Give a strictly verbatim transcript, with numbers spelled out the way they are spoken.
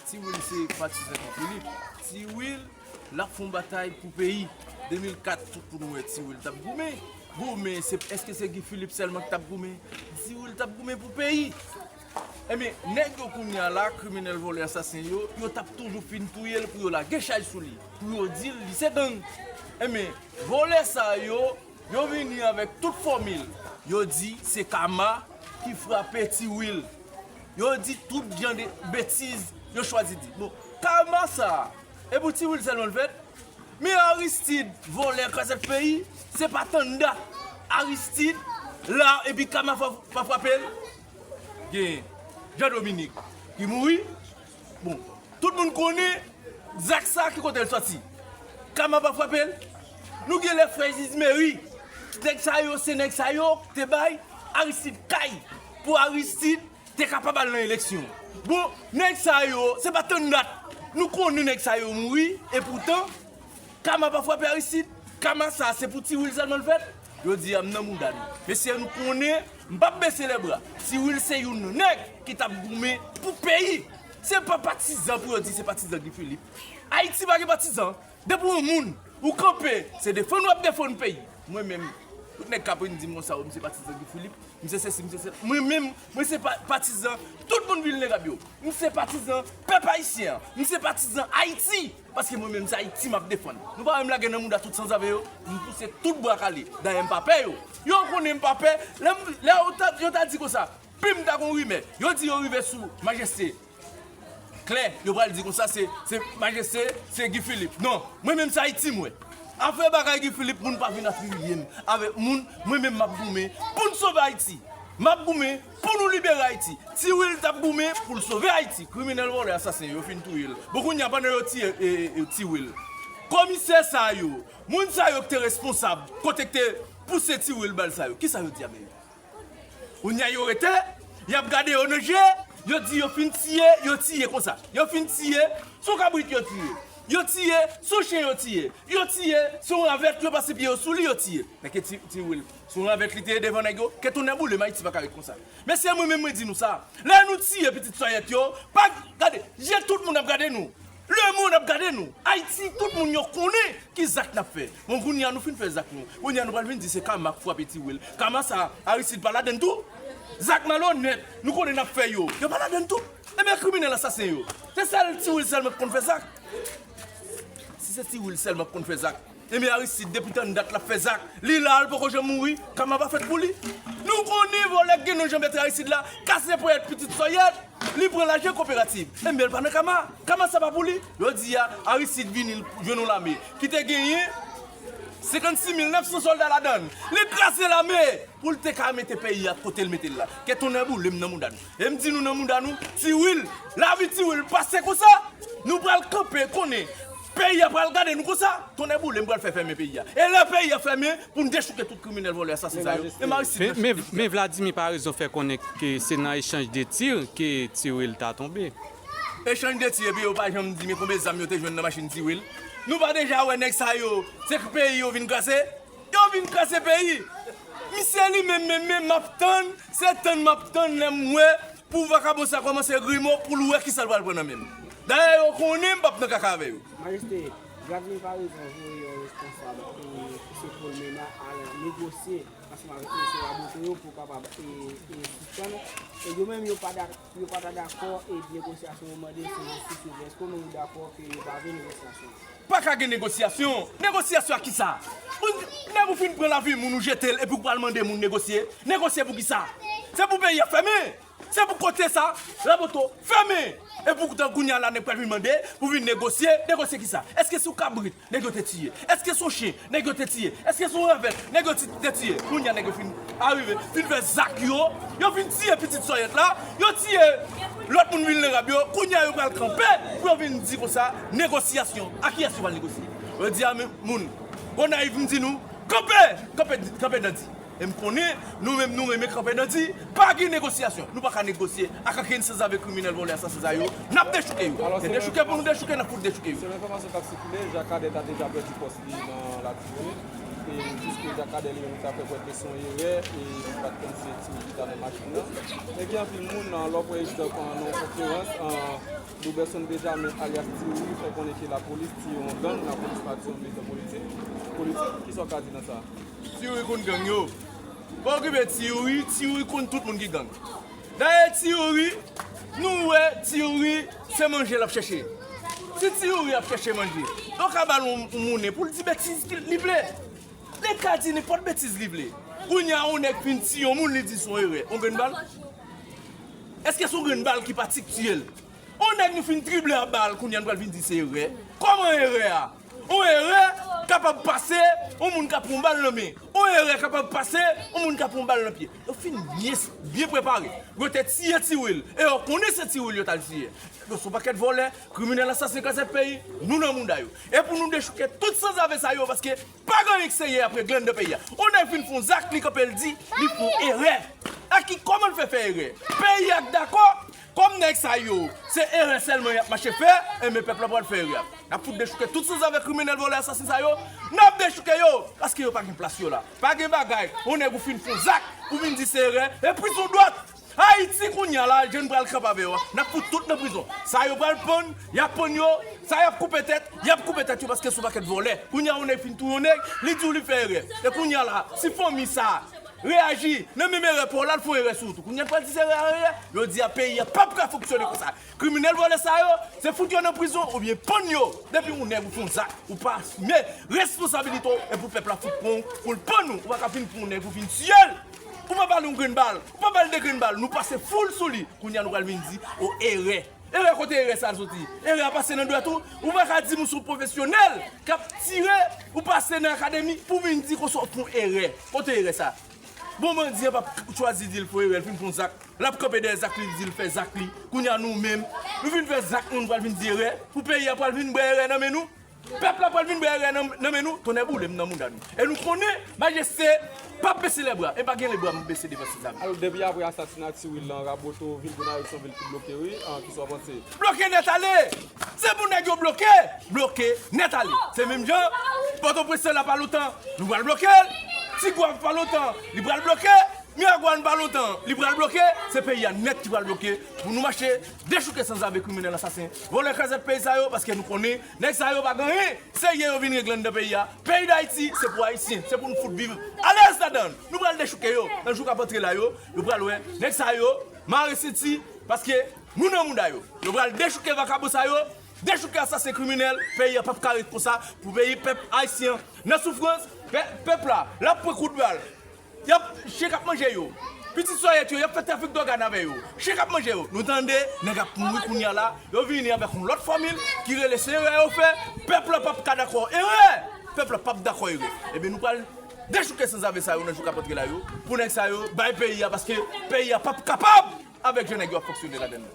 Ti Will se patizan Guy Philippe. Ti Will, l ap fè yon batay pou peyi. De mil kat, tout moun wè Ti Will t ap goumen. Goumen, se, èske se Guy Philippe sèlman ki t ap goumen? Ti Will t ap goumen pou peyi. Enben, nèg yo kounye a la, kriminèl, vòlè, asasen yo, yo t ap toujou fin touye l pou yo lage chay sou li, pou yo di l li se gang. Enben, vòlè sa yo, yo vini avèk tout fòmil. Yo di se Kama ki frape Ti Will. Yo di tout jan de betiz yo chwazi di. Bon, Kama sa a, e pou Ti Will sèlman l fèt? Men Aristide, vòlè, krazèt peyi, se pa tann dat Aristide la epi Kama pa, pa frape l? Gen Jean Dominique ki mouri. Bon, tout moun konnen zak sa ki kote l sòti. Kama pa frape l. Nou gen lè frè Izmeri. Nèg sa yo, se nèg sa yo ki te bay Aristide kay pou Aristide te kapab al nan eleksyon. Bon, nèg sa yo, se pa tann dat. Nou konnen nèg sa yo mouri, epoutan, Kama pa frape Aristide. Kama sa, se pou Ti Will sèlman l fèt. Jodi a, m nan mouda nou. Mesye, nou konnen, m p ap bese lèbra. Ti Will se youn nan nèg ki t ap goumen pou peyi. Se pa patizan pou yo di se patizan Guy Philippe. Ayiti pa gen patizan. Depi yon moun, ou kanpe, se defann w ap defann peyi. Mwen menm, tout nèg k ap vin di m konsa, o, m se patizan Guy Philippe, m se sesi, m se sela. Mwen menm, mwen se pa, patizan tout moun vilnerab yo. M se patizan pèp ayisyen an. M se patizan Ayiti. Paske mwen menm, se Ayiti m ap defann. Nou pa wè m lage nan mouda tout sanzave yo? M pouse tout bwa kale. Dayè, m pa pè yo. Yo konnen m pa pè. Lè m, lè yo ta, yo ta di konsa, pi m ta gon rimè. Yo di yo rive sou Majeste. Klè, yo pral di konsa se, se Majeste, se Guy Philippe. Non, mwen menm se Ayiti m wè. Afè bagay Guy Philippe, moun pa vin atribiye m avèk moun, mwen menm m ap goumen pou n sove Ayiti. M ap goumen pou nou libere Ayiti. Ti Will t ap goumen pou l sove Ayiti. Kriminèl, vòlè, asasen, yo fin touye l. Bon, kounye a, pandan yo tiye, e, e, e, Ti Will, komisè sa yo, moun sa yo ki te responsab, kote ki te pouse Ti Will bal sa yo, kisa yo di a menm? Kounye a yo rete, y ap gade yo nan je, yo di yo fin tiye, yo tiye konsa. Yo fin tiye, se yon kabrit yo tiye. Yo tiye, se yon chen yo tiye. Yo tiye, se yon ravèt yo pase pye yo sou li, yo tiye. Men ke Ti, Ti Will, se yon ravèt li te ye devan nèg yo, ke tonnè boule m, Ayiti pa ka ret konsa. Mesye, mwen menm mwen di nou sa. Lè nou tiye pitit sòyèt yo, pa gade, je tout moun ap gade nou. Lemonn ap gade nou. Ayiti, tout moun yo konnen ki zak n ap fè. Bon, kounye a nou fin fè zak nou. Kounye a nou pral vin di se Kama k frape Ti Will. Kama sa, Aristide pa ladann tou? Zak malonèt, nou konnen n ap fè yo, yo pa ladann tou? Ebyen, kriminèl, asasen yo, se sèl Ti Will sèlman k konn fè zak? Si se Ti Will sèlman k konn fè zak, ebyen, Aristide, depi tann dat l ap fè zak, li la, l poko janm mouri, Kama pa fèt pou li. Nou konnen vòlè k gen non Jean Bertrand Aristide la, kase ponyèt pitit sòyèt, li pran lajan koperativ. Enben, l pa nan Kama. Kama sa pa pou li. Jodi a, Aristide vini, l jwenn yon lame ki te genyen senkannsis mil nèf san sòlda ladan l. Li kraze lame pou l te ka mete peyi a kote l mete l la. Ke tonnè boule m nan mouda nou. E m di nou nan mouda nou, Ti Will, lavi Ti Will pase konsa. Nou pral kanpe, konnen peyi a pral gade nou konsa. Tonnè boule m pral fè fèmen peyi a. E lè peyi a fèmen, pou n dechouke tout kriminèl, vòlè, asasen sa yo. E Aristide Men, men, men Vladimir Paraison fè konnen ke se nan echanj de tir ke Ti Will ta tonbe. Echanj de tir, epi yo pa janm di men konbyen zam yo te jwenn nan machin Ti Will. Nou pa deja wè nèg sa yo, se k peyi yo vin kraze? Yo vin kraze peyi. Misye li menm, menm, menm, m ap tann, se tann m ap tann lè m wè pou vakabon sa kòmanse grimo pou l wè kisa l pral pran nan men m. Dayè, yo konnen m p ap nan kaka avè yo. Majeste, Vladimir Paraison voye yon responsab, e, ki se Paul Ménard, al negosye ansanm avèk mesye Raboto yo pou kapab, e, e, sispann. E yo menm, yo pa da-, yo pa ta dakò, e, negosyasyon yo mande, se jistis yo vle. Èske nou dakò ke yo pa vle negosyasyon? Pa ka gen negosyasyon. Negosyasyon a kisa? Ou, nèg ou fin pran lavi moun, ou jete l, epi ou pral mande moun negosye? Negosye pou kisa? Se pou peyi a fèmen. Se pou kote sa, Raboto, fèmen. E poutan kounye a la, nèg pral vin mande pou vin negosye. Negosye kisa? Èske se yon kabrit nèg yo te tiye? Èske se yon chen nèg yo te tiye? Èske se yon ravèt nèg yo ti-, te tiye? Kounye a nèg yo fin arive, fin fè zak yo. Yo fin tiye pitit sòyèt la. Yo tiye lòt moun vilnerab yo. Kounye a yo pral kanpe pou yo vin di konsa, negosyasyon. A kiyès yo pral negosye? Yo di a men moun. Gonayiv, m di nou, kanpe! Kanpe, kanpe nan di. E m konnen, nou menm nou renmen kanpe nan di, pa gen negosyasyon. Nou pa ka negosye ak okenn sanzave, kriminèl, vòlè, asasen sa yo. N ap dechouke yo. Se dechouke pou nou dechouke, n ap fout dechouke yo. Selon enfòmasyon k ap sikile, Jak Cadet ta deja pèdi pòs li nan Latibonit. E piske Jak Cadet li menm li ta fè kwè ke se yon erè, e li pa t konn se Ti Will ki ta nan machin nan. Men gen anpil moun, lè w pran egzanp, nan yon konferans, Louberson Benjamin alyas Ti Youri fè konnen ke lapolis tiye yon gang, lapolis pa tiye yon militan politik. Politik, kisa w ka di nan sa? Ti Youri konn gang yo. Pa okipe Ti Youri, Ti Youri konn tout moun ki gang. Dayè Ti Youri, nou wè Ti Youri se manje l ap chèche. Si Ti Youri ap chèche manje, yo ka ba l yon mounen pou l di betiz li vle. Li ka di nenpòt betiz li vle. Kounye a yon nèg fin tiye yon moun, li di se yon erè. Yon grenn bal? Èske se yon grenn bal ki pa tik tiye l? Yon nèg nou fin trible a bal, kounye a nou pral vin di se erè. Kòman erè a? Yon erè kapab pase, yon moun ka pran yon bal nan men. Yon erè kapab pase, yon moun ka pran yon bal nan pye. Yo fin byen, byen prepare. Yo te tiye Ti Wil. E yo konnen se Ti Wil yo t al tiye. Yo se yon pakèt vòlè, kriminèl, asasen, kazèk peyi, nou nan mouda yo. E pou nou dechouke tout sanzave sa yo, paske pa gen anyen k serye apre grenn nan peyi a. Yon nèg fin fè yon zak, li kanpe, l di li fè yon erè. A ki, kòman l fè fè erè? Peyi a k dakò, kòm nèg sa yo, se erè sèlman y ap mache fè, enben pèp la pral fè erè a. N ap fout dechouke tout sanzave, kriminèl, vòlè, asasen sa yo. N ap dechouke yo, paske yo pa gen plas yo la. Pa gen bagay, yon nèg ou fin fè yon zak, ou vin di se erè, e prizon dwat. Ayiti kounye a la, jan n pral kanpe avè yo a, n ap fout tout nan prizon. Sa yo pral pann, y ap pann yo, sa y ap koupe tèt, y ap koupe tèt yo paske se yon pakèt vòlè. Kounye a yon nèg fin touye yon nèg, li di w li fè erè. E kounye a la, si fanmi sa a reyaji nan menm erè pa w la, l fè yon erè sou ou tou. Kounye a n pral di se erè a erè. Yo di a peyi a p ap ka fonksyone konsa. Kriminèl vòlè sa yo, se fout yo nan prizon oubyen pann yo. Depi yon nèg ou fè yon zak, ou pa asume responsabilite w, e pou pèp la fout pran w, pou l pann ou, ou pa ka vin pran yon nèg ou vin tiye l. Ou pa ba l yon grenn bal, ou pa ba l de grenn bal, nou pase foul sou li. Kounye a nou pral vin di, o erè. Erè kote erè sa a soti? Erè a pase nan dwèt ou? Ou pa ka di m ou se yon pwofesyonèl k ap tire, ou pase nan akademi pou vin di konsa w fè yon erè. Kote erè sa a? Bon, bandi an p ap chwazi di l fè erè, l fin fè yon zak. L ap kanpe dèyè zak li, di l fè zak li. Kounye a nou menm, nou vin fè zak nou, nou pral vin di erè. Pou peyi a pral vin bwè erè nan men nou. Pèp la pral vin bwè erè nan, nan men nou. Tonnè boule m nan mouda nou. E nou konnen, majeste p ap bese lèbra. E pa gen lèbra m bese devan sanzave. Alò, depi apre asasina Ti Wil lan, Raboto, vil Gonayiv se yon vil ki bloke, wi. An, kisa w panse? Bloke nèt ale! Se pou nèg yo bloke, bloke nèt ale. Se menm jan, Pòtoprens la pa lontan, nou pral bloke l. Tigwav pa lontan, li pral bloke. Miragwàn pa lontan, li pral bloke. Se peyi a nèt ki pral bloke. Pou nou mache dechouke sanzave, kriminèl, asasen, vòlè, kazèk peyi sa yo, paske nou konnen nèg sa yo pa gen anyen serye yo vin regle anndan peyi a. Peyi Dayiti, se pou Ayisyen, se pou n fout viv alèz ladan l. Nou pral dechouke yo nan jou k ap antre la yo. Yo pral wè nèg sa yo mare senti, paske nou nan mouda yo. Yo pral dechouke vakabon sa yo, dechouke asasen, kriminèl. Peyi a p ap ka ret konsa. Pou peyi, pèp ayisyen an nan soufrans, pè- pèp la, l ap pran kout bal. Y ap, chen k ap manje yo. Pitit sòyèt yo, y ap fè trafik dògàn avè yo. Chen k ap manje yo. Nou tande, nèg ap mouri kounye a la. Yo vini avèk yon lòt fòmil ki rele se erè yo fè. Pèp la p ap ka dakò erè. Pèp la p ap dakò erè. Ebyen, nou pral dechouke sanzave sa yo nan jou k ap antre la yo. Pou nèg sa yo bay peyi a, paske peyi a p ap kapab avèk jan nèg yo ap fonksyone ladan l.